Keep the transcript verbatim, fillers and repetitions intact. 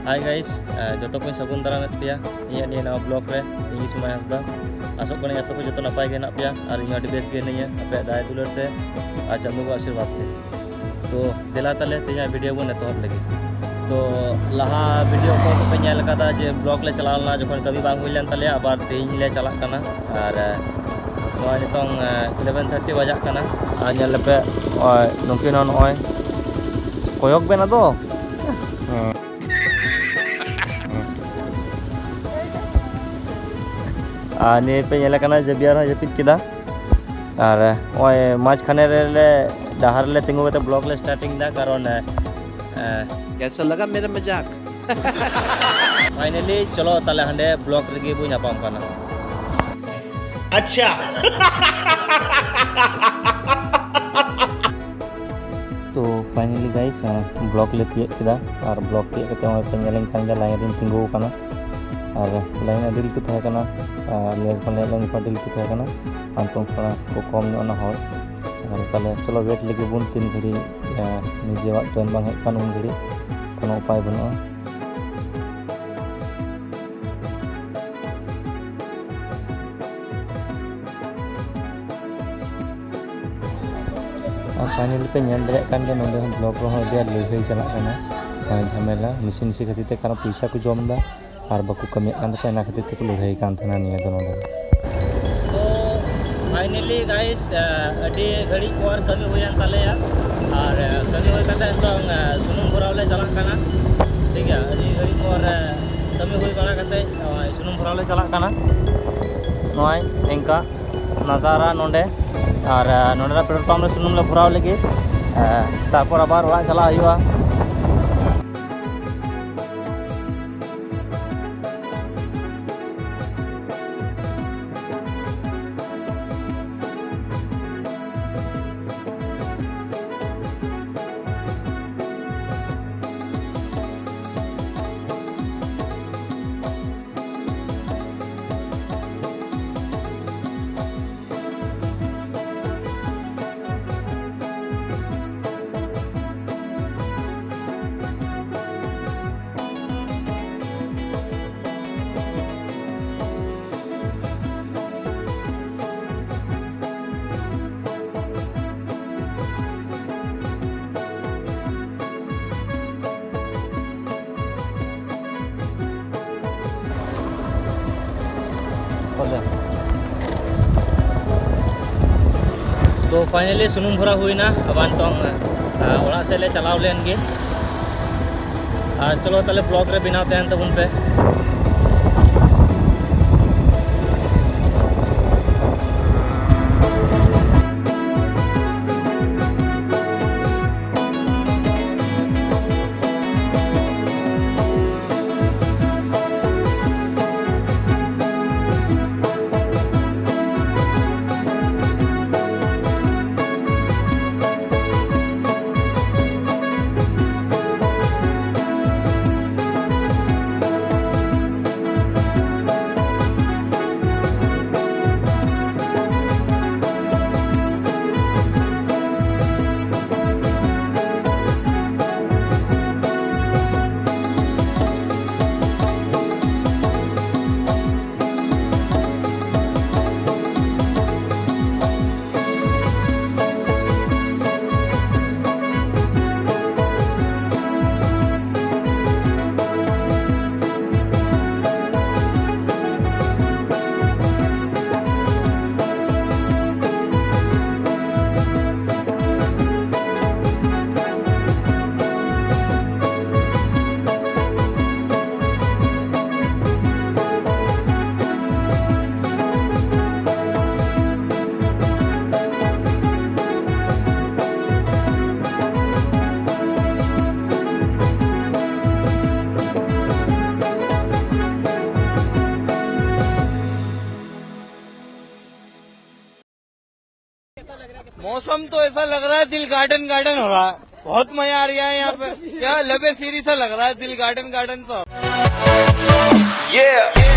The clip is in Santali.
Hi guys, ᱡᱚᱛᱚ ᱠᱚᱧ ᱥᱟᱹᱜᱩᱱ ᱫᱟᱨᱟᱢᱮᱫ ᱯᱮᱭᱟ ᱤᱧᱟᱹᱜ ᱱᱤᱭᱟᱹ ᱱᱟᱣᱟ ᱵᱞᱚᱜ ᱨᱮ᱾ ᱤᱧ ᱜᱮ ᱥᱚᱢᱟᱭ ᱦᱟᱸᱥᱫᱟ᱾ ᱟᱥᱚᱜ ᱠᱟᱹᱱᱟᱹᱧ ᱟᱯᱮ ᱠᱚ ᱡᱚᱛᱚ ᱱᱟᱯᱟᱭ ᱜᱮ ᱦᱮᱱᱟᱜ ᱯᱮᱭᱟ ᱟᱨ ᱤᱧ ᱦᱚᱸ ᱟᱹᱰᱤ ᱵᱮᱥ ᱜᱮ ᱦᱤᱱᱟᱹᱧᱟ ᱟᱯᱮᱭᱟᱜ ᱫᱟᱭᱟ ᱫᱩᱞᱟᱹᱲ ᱛᱮ ᱟᱨ ᱪᱟᱸᱫᱳ ᱵᱚᱸᱜᱟ ᱟᱥᱤᱨᱵᱟᱫᱽ ᱛᱮ᱾ ᱛᱚ ᱫᱮᱞᱟ ᱛᱟᱦᱞᱮ ᱛᱮᱦᱮᱧᱟᱜ ᱵᱷᱤᱰᱤᱭᱳ ᱵᱚᱱ ᱮᱛᱚᱦᱚᱵ ᱞᱮᱜᱮ᱾ ᱛᱚ ᱞᱟᱦᱟ ᱵᱷᱤᱰᱤᱭᱳ ᱠᱚ ᱯᱮ ᱧᱮᱞ ᱠᱟᱫᱟ ᱡᱮ ᱵᱞᱚᱜ ᱞᱮ ᱪᱟᱞᱟᱣ ᱞᱮᱱᱟ ᱡᱚᱠᱷᱚᱱ ᱠᱟᱹᱢᱤ ᱵᱟᱝ ᱦᱩᱭ ᱞᱮᱱ ᱛᱟᱞᱮᱭᱟ, ᱟᱵᱟᱨ ᱛᱮᱦᱮᱧ ᱞᱮ ᱪᱟᱞᱟᱜ ᱠᱟᱱᱟ᱾ ᱟᱨ ᱱᱚᱜᱼᱚᱭ ᱱᱤᱛᱚᱝ eleven thirty ᱵᱟᱡᱟᱜ ᱠᱟᱱᱟ᱾ ᱟᱨ ᱧᱮᱞ ᱞᱮᱯᱮ ᱱᱚᱜᱼᱚᱭ ᱱᱩᱠᱤᱱ ᱦᱚᱸ ᱱᱚᱜᱼᱚᱭ ᱠᱚᱭᱚᱜ ᱵᱮᱱ ᱟᱫᱚ᱾ ᱟᱨ ᱱᱤᱭᱟᱹ ᱯᱮ ᱧᱮᱞᱮ ᱠᱟᱱᱟ ᱡᱮ ᱵᱤᱭᱟᱨ ᱦᱚᱸᱭ ᱡᱟᱹᱯᱤᱫ ᱠᱮᱫᱟ᱾ ᱟᱨ ᱱᱚᱜᱼᱚᱭ ᱢᱟᱡᱽ ᱠᱷᱟᱱᱮ ᱨᱮᱞᱮ ᱰᱟᱦᱟᱨ ᱨᱮᱞᱮ ᱛᱤᱸᱜᱩ ᱠᱟᱛᱮ ᱵᱞᱚᱜ ᱞᱮ ᱥᱴᱟᱨᱴᱤᱝ ᱮᱫᱟ, ᱠᱟᱨᱚᱱ ᱮ, ᱠᱮᱥᱟ ᱞᱟᱜᱟ ᱢᱮᱨᱟ ᱢᱟᱡᱟᱠ? ᱯᱷᱟᱭᱱᱟᱞᱤ ᱪᱚᱞᱚ ᱛᱟᱦᱞᱮ ᱦᱟᱸᱰᱮ ᱵᱞᱚᱜ ᱨᱮᱜᱮ ᱵᱚ ᱧᱟᱯᱟᱢ ᱠᱟᱱᱟ᱾ ᱟᱪᱪᱷᱟ᱾ ᱛᱚ ᱯᱷᱟᱭᱱᱟᱞᱤ ᱜᱟᱭᱤᱥ, ᱵᱞᱚᱜ ᱞᱮ ᱛᱤᱭᱟᱹᱜ ᱠᱮᱫᱟ᱾ ᱟᱨ ᱵᱞᱚᱜ ᱛᱤᱭᱟᱹᱜ ᱠᱟᱛᱮ ᱱᱚᱜᱼᱚᱭ ᱯᱮ ᱧᱮᱞᱮᱧ ᱠᱟᱱ ᱜᱮᱭᱟ, ᱞᱟᱭᱤᱱ ᱨᱤᱧ ᱛᱤᱸᱜᱩ ᱟᱠᱟᱱᱟ᱾ ᱟᱨ ᱞᱟᱭᱤᱱ ᱟᱹᱰᱤ ᱞᱟᱹᱴᱩ ᱛᱟᱦᱮᱸ ᱠᱟᱱᱟ᱾ ᱟᱨ ᱞᱟᱭᱤᱱ ᱠᱷᱚᱱ ᱞᱟᱭᱤᱱ ᱠᱷᱚᱱ ᱟᱹᱰᱤ ᱞᱟᱹᱴᱩ ᱛᱟᱦᱮᱸ ᱠᱟᱱᱟ᱾ ᱦᱟᱱᱛᱮ ᱠᱷᱚᱱ ᱠᱚ ᱠᱚᱢ ᱧᱚᱜ ᱮᱱᱟ ᱦᱚᱲ᱾ ᱟᱨ ᱛᱟᱦᱞᱮ ᱪᱚᱞᱚ ᱣᱮᱴ ᱞᱮᱜᱮ ᱵᱚᱱ ᱛᱤᱱ ᱜᱷᱟᱹᱲᱤᱡ ᱱᱤᱡᱮᱣᱟᱜ ᱴᱨᱮᱱ ᱵᱟᱝ ᱦᱮᱡ ᱠᱟᱱ ᱩᱱ ᱜᱷᱟᱹᱲᱤᱡ᱾ ᱠᱳᱱᱳ ᱩᱯᱟᱭ ᱵᱟᱹᱱᱩᱜᱼᱟ᱾ ᱟᱨ ᱯᱷᱟᱭᱱᱟᱞᱤ ᱯᱮ ᱧᱮᱞ ᱫᱟᱲᱮᱭᱟᱜ ᱠᱟᱱ ᱜᱮᱭᱟ, ᱱᱚᱰᱮ ᱦᱚᱸ ᱵᱞᱚᱜ ᱨᱮᱦᱚᱸ ᱟᱹᱰᱤ ᱟᱸᱴ ᱞᱟᱹᱲᱦᱟᱹᱭ ᱪᱟᱞᱟᱜ ᱠᱟᱱᱟ᱾ ᱟᱨ ᱡᱷᱟᱢᱮᱞᱟ ᱢᱤᱥᱤ ᱢᱤᱥᱤ ᱠᱷᱟᱹᱛᱤᱨ ᱛᱮ, ᱠᱟᱨᱚᱱ ᱯᱚᱭᱥᱟ ᱠᱚ ᱡᱚᱢ ᱮᱫᱟ ᱟᱨ ᱵᱟᱠᱚ ᱠᱟᱹᱢᱤᱭᱮᱫ ᱠᱟᱱ ᱛᱟᱠᱚᱣᱟ, ᱚᱱᱟ ᱠᱷᱟᱹᱛᱤᱨ ᱛᱮᱠᱚ ᱞᱟᱹᱲᱦᱟᱹᱭ ᱠᱟᱱ ᱛᱟᱦᱮᱱᱟ ᱱᱤᱭᱟᱹ ᱫᱚ ᱱᱚᱰᱮ ᱫᱚ᱾ ᱛᱚ ᱯᱷᱟᱭᱱᱟᱞᱤ ᱜᱟᱭᱤᱥ, ᱟᱹᱰᱤ ᱜᱷᱟᱹᱲᱤᱡ ᱯᱚᱨ ᱠᱟᱹᱢᱤ ᱦᱩᱭᱮᱱ ᱛᱟᱞᱮᱭᱟ᱾ ᱟᱨ ᱠᱟᱹᱢᱤ ᱦᱩᱭ ᱠᱟᱛᱮ ᱱᱤᱛᱚᱝ ᱥᱩᱱᱩᱢ ᱵᱷᱚᱨᱟᱣ ᱞᱮ ᱪᱟᱞᱟᱜ ᱠᱟᱱᱟ᱾ ᱴᱷᱤᱠ ᱜᱮᱭᱟ, ᱟᱹᱰᱤ ᱜᱷᱟᱹᱲᱤᱡ ᱯᱚᱨ ᱠᱟᱹᱢᱤ ᱦᱩᱭ ᱵᱟᱲᱟ ᱠᱟᱛᱮ ᱱᱚᱜᱼᱚᱭ ᱥᱩᱱᱩᱢ ᱵᱷᱚᱨᱟᱣ ᱞᱮ ᱪᱟᱞᱟᱜ ᱠᱟᱱᱟ᱾ ᱱᱚᱜᱼᱚᱭ ᱤᱱᱠᱟ ᱱᱟᱫᱟᱨᱟ ᱱᱚᱰᱮ, ᱟᱨ ᱱᱚᱰᱮᱱᱟᱜ ᱯᱮᱴᱨᱳᱞ ᱯᱟᱢᱯ ᱨᱮ ᱥᱩᱱᱩᱢ ᱞᱮ ᱵᱷᱚᱨᱟᱣ ᱞᱮᱜᱮ᱾ ᱛᱟᱨᱯᱚᱨ ᱟᱵᱟᱨ ᱚᱲᱟᱜ ᱪᱟᱞᱟᱜ ᱦᱩᱭᱩᱜᱼᱟ᱾ ᱛᱚ finally ᱥᱩᱱᱩᱢ ᱵᱷᱚᱨᱟᱣ ᱦᱩᱭᱱᱟ, ᱟᱵᱟᱨ ᱱᱤᱛᱚᱝ ᱚᱲᱟᱜ ᱥᱮᱫ ᱞᱮ ᱪᱟᱞᱟᱣ ᱞᱮᱱ ᱜᱮ᱾ ᱟᱨ ᱪᱚᱞᱚ ᱛᱟᱦᱞᱮ vlog ᱨᱮ ᱵᱮᱱᱟᱣ ᱛᱟᱦᱮᱱ ᱛᱟᱵᱚᱱ ᱯᱮ᱾ मौसम तो ऐसा लग रहा है दिल गार्डन गार्डन हो रहा है। बहुत मजा आ रहा है यहाँ पे। क्या लबे सीरी सा लग रहा है दिल गार्डन गार्डन सा। Yeah.